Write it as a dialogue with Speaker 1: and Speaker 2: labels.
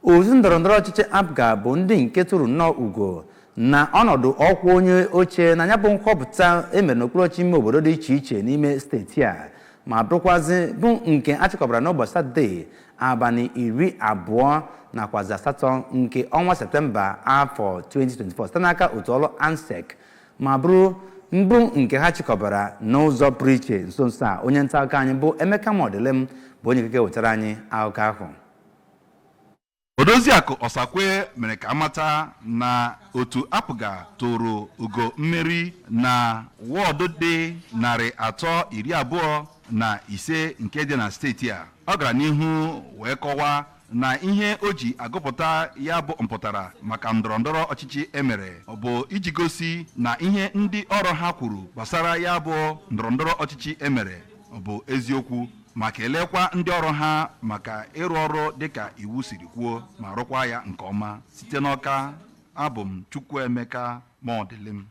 Speaker 1: Otu ndọrọndọrọ ọchịchị APGA bụ ndị nke tụrụ nnọọ ugo na ọnọdụ ọkwa onye oche na ya bụ nhọpụta emere n'okpuru ọchịchị ime obodo dị iche iche n'ime steeti a, ma bụrụkwazị bụ nke achịkọbara n'ụbọchị Satọde, abalị 28 nke ọnwa Septemba afọ 2024, site n'aka otu ọrụ ANSEC, ma bụrụ mbụ nke ha chịkọbara n'ụzọ pụrụ iche nso nso a. Onye nta akụkọ anyị bụ Emeka Mọdịlem bụ onye keke wetara anyị akụkọ ahụ.
Speaker 2: Odoziakụ Ọsakwe mere ka amata na otu APGA tụrụ ugo mmeri na wọọdụ dị 325 nke dị na steeti a. Ọ gara n'ihu wee kọwaa na ihe o ji agụpụta ya bụ mpụtara maka ndọrọndọrọ ọchịchị emere bụ iji gosi na ihe ndị ọrụ ha kwuru gbasara ya bụ ndọrọndọrọ ọchịchị emere bụ eziokwu, ma kelekwa ndị ọrụ ha maka ịrụ ọrụ dịka iwu siri kwuo ma rụkwa ya nke ọma. Site n'Ọka, abụ m Chukwuemeka Mọdịlim.